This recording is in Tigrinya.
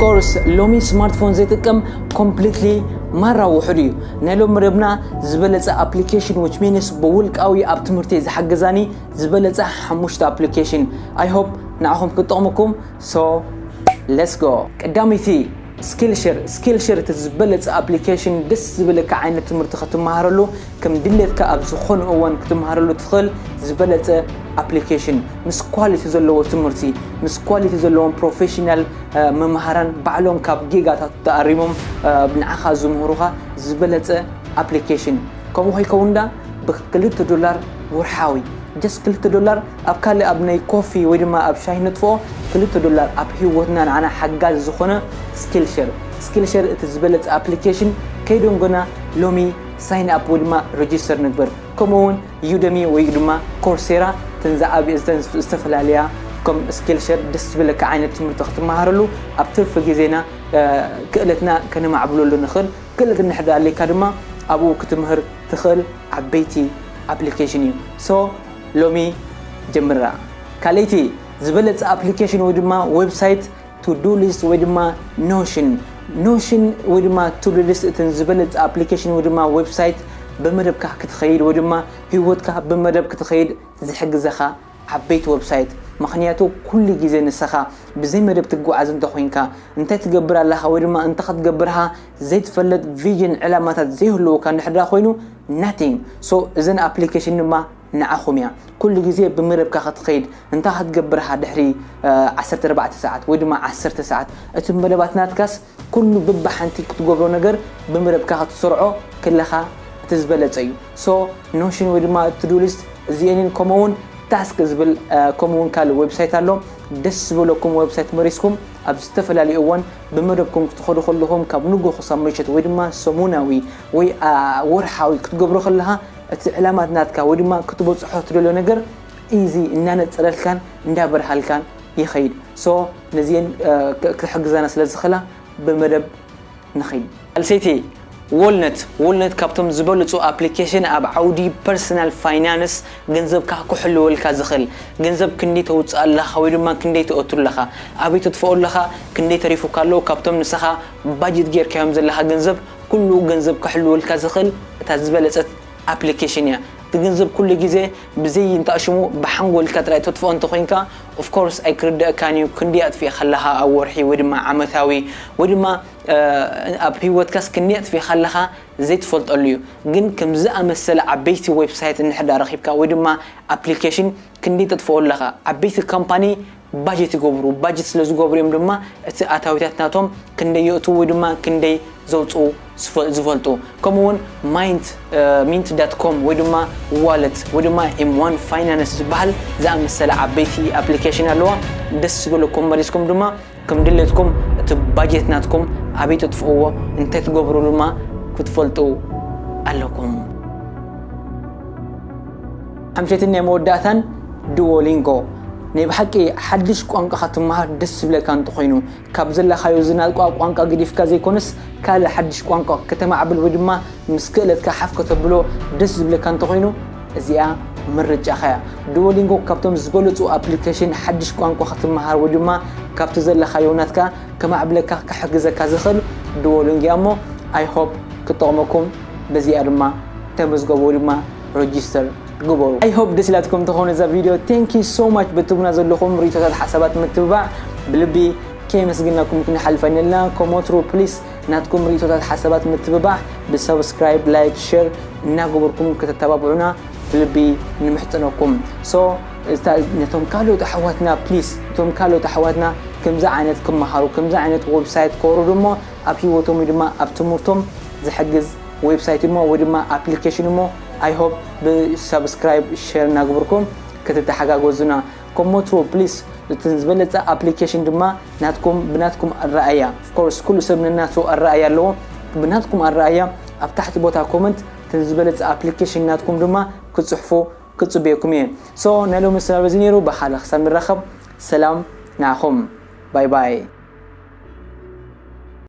Course ሎሚ ስማርትፎን ዘይጥቀም completely ማራ ውሑድ እዩ። ናይ ሎሚ መደብና ዝበለጸ application which means ብውልቃዊ ኣብ ትምህርቲ ዝሓገዛኒ ዝበለጸ ሓሙሽተ application I hope ንዓኹም ክጠቕመኩም። So let's go። ቀዳመይቲ Skillshare። Skillshare እቲ ዝበለጸ application፣ ደስ ዝብለካ ዓይነት ትምህርቲ ክትመሃረሉ፣ ከም ድሌትካ ኣብ ዝኾነ እዋን ክትመሃረሉ ትኽእል ዝበለጸ application፣ ምስ quality ዘለዎ ትምህርቲ፣ ምስ quality ዘለዎም professional መምሃራን ባዕሎም ካብ ጌጋታት ተኣሪሞም ንዓኻ ዝምህሩኻ ዝበለጸ application። ከምኡ ከይከውን ዳ ብክልተ ዶላር ወርሓዊ፣ just ክልተ ዶላር ኣብ ካልእ ኣብ ናይ ኮፊ ወይ ድማ ኣብ ሻሂ ነጥፍኦ፣ ክልተ ዶላር ኣብ ህይወትና ንዓና ሓጋዚ ዝኾነ Skillshare። Skillshare እቲ ዝበለጸ application። ከይደንጎና ሎሚ sign up ወይ ድማ register ንግበር። ከምኡ እውን Udemy ወይ ድማ Coursera፣ እተን ዝዓብየ ዝተን ዝተፈላለያ ከም Skillshare ደስ ዝብለካ ዓይነት ትምህርቲ ክትመሃረሉ፣ ኣብ ትርፊ ግዜና ክእለትና ከነማዕብለሉ ንኽእል። ክእለት እንድሕር ኣለካ ድማ ኣብኡ ክትምህር ትኽእል ዓበይቲ application እዩ። So ሎሚ ጀምራ። ካልኣይቲ ዝበለጸ application ወይ ድማ website፣ to do list ወይ ድማ Notion። Notion ወይ ድማ to do list እተን ዝበለጸ application ወይ ድማ website፣ ብመደብካ ክትኸይድ ወይ ድማ ህይወትካ ብመደብ ክትኸይድ ዝሕግዘኻ ዓበይቲ website። ምኽንያቱ ኩሉ ግዜ ንስኻ ብዘይ መደብ ትጓዓዝ እንተኾይንካ፣ እንታይ ትገብር ኣለኻ ወይ ድማ እንታይ ክትገብርሃ ዘይትፈልጥ፣ vision፣ ዕላማታት ዘይህልውካ እንድሕር ደኣ ኮይኑ፣ nothing። So እዘን application ድማ ንዓኹም እያ። ኩሉ ግዜ ብመደብካ ክትኸይድ፣ እንታይ ክትገብርሃ ድሕሪ ዓሰርተ ኣርባዕተ ሰዓት ወይ ድማ ዓሰርተ ሰዓት፣ እቲ መደባት ናትካስ ኩሉ ብብሓንቲ ክትገብሮ ነገር ብመደብካ ክትሰርዖ ከለኻ እቲ ዝበለጸ እዩ። So Notion ወይ ድማ to do list እዚኤንን ከምኡ እውን Task ዝብል ከምኡ እውን ካልእ website ኣሎ። ደስ ዝበለኩም website መሪጽኩም ኣብ ዝተፈላለዩ እዋን ብመደብኩም ክትኸዱ ከለኹም፣ ካብ ንግሆ ክሳብ ምሸት ወይ ድማ ሰሙናዊ ወይ ወርሓዊ ክትገብሮ ከለኻ፣ እቲ ዕላማት ናትካ ወይ ድማ ክትበጽሖ ትደልዮ ነገር easy እናነጸረልካን እንዳበርሃልካን ይኸይድ። So ነዚኤን ክሕግዛና ስለ ዝኽእላ ብመደብ ንኺድ። ሳልሰይቲ Walnut። Walnut ካብቶም ዝበለጹ application ኣብ ዓውዲ personal finance፣ ገንዘብካ ክሕልወልካ ዝኽእል፣ ገንዘብ ክንደይ ተውጽእ ኣለኻ ወይ ድማ ክንደይ ተእቱ ኣለኻ፣ ኣበይ ተጥፍኦ ኣለኻ፣ ክንደይ ተሪፉካ ኣሎ፣ ካብቶም ንስኻ budget ጌርካዮም ዘለኻ ገንዘብ፣ ኩሉ ገንዘብ ክሕልወልካ ዝኽእል እታ ዝበለጸት application እያ። እቲ ገንዘብ ኩሉ ግዜ ብዘይ እንታሽሙ ብሓንጎልካ ጥራይ ተጥፍኦ እንተኾይንካ፣ of course ኣይክርደእካን እዩ። ክንደይ ኣጥፊእካ ኣለኻ ኣብ ወርሒ ወይ ድማ ዓመታዊ ወይ ድማ ኣብ ህይወትካስ ክንደይ ኣጥፊእካ ኣለኻ ዘይትፈልጠሉ እዩ። ግን ከምዚ ኣመሰለ ዓበይቲ website እንድሕር ደኣ ረኺብካ ወይ ድማ application፣ ክንደይ ተጥፍኦ ኣለኻ? ዓበይቲ company budget ይገብሩ። Budget ስለ ዝገብሩ እዮም ድማ እቲ ኣታዊታት ናቶም ክንደይ የእትዉ ወይ ድማ ክንደይ ዘውፅኡ ዝፈ-፣ ዝፈልጡ። ከምኡ እውን Mint፣ Mint dot com ወይ ድማ Wallet ወይ ድማ M one Finance ዝበሃል ዝኣመሰለ ዓበይቲ application ኣለዋ። ደስ ዝበለኩም መሪፅኩም ድማ ከም ድሌትኩም እቲ budget ናትኩም ኣበይ ተጥፍእዎ፣ እንታይ ትገብሩ ድማ ክትፈልጡ ኣለኩም። ሓምሸትን ናይ መወዳእታን፣ Duolingo። ናይ ብሓቂ ሓድሽ ቋንቋ ክትመሃር ደስ ዝብለካ እንተኾይኑ፣ ካብ ዘለኻዮ ዝናቋ ቋንቋ ገዲፍካ ዘይኮነስ፣ ካልእ ሓድሽ ቋንቋ ከተማዕብል ወይ ድማ ምስ ክእለትካ ሓፍ ከተብሎ ደስ ዝብለካ እንተኾይኑ፣ እዚኣ ምርጫኻ እያ። Duolingo ካብቶም ዝበለጹ application ሓድሽ ቋንቋ ክትመሃር ወይ ድማ ካብቲ ዘለኻዮ ናትካ ከማዕብለካ ክሕግዘካ ዝኽእል Duolingo እያ እሞ፣ I hope ክጠቕመኩም። በዚኣ ድማ ተመዝገቡ ወይ ድማ register ግበሩ። I hope ደስ ኢላትኩም ተኾነ እዛ ቪድዮ። Thank you so much በትቡና ዘለኹም ርእይቶታት፣ ሓሳባት፣ ምትብባዕ ብልቢ ከየመስግናኩም ክንሓልፍ ኣይንእልና። ከም ወትሩ please ናትኩም ርእይቶታት፣ ሓሳባት፣ ምትብባዕ ብ subscribe፣ like፣ share እናገበርኩም ከተተባብዑና ብልቢ ንምሕጽነኩም። So እታ ነቶም ካልኦት ኣሕዋትና please፣ ነቶም ካልኦት ኣሕዋትና ከምዚ ዓይነት ክመሃሩ፣ ከምዚ ዓይነት website ከወርዱ እሞ ኣብ ህይወቶም ወይ ድማ ኣብ ትምህርቶም ዝሕግዝ website እሞ ወይ ድማ application እሞ፣ I hope ብ subscribe፣ share እናገበርኩም ክትተሓጋገዙና። ከም ወትሩ please እተን ዝበለጸ application ድማ ናትኩም፣ ብናትኩም ኣረኣእያ፣ of course ኩሉ ሰብ ነናቱ ኣረኣእያ ኣለዎ። ብናትኩም ኣረኣእያ ኣብ ታሕቲ ቦታ comment እተን ዝበለጸ application ናትኩም ድማ ክጽሕፉ ክጽበየኩም እየ። So ናይ ሎሚ መሰናዶ እዚ ነይሩ። ብኻልእ ክሳብ ንራኸብ ሰላም ንዓኹም። ባይ ባይ።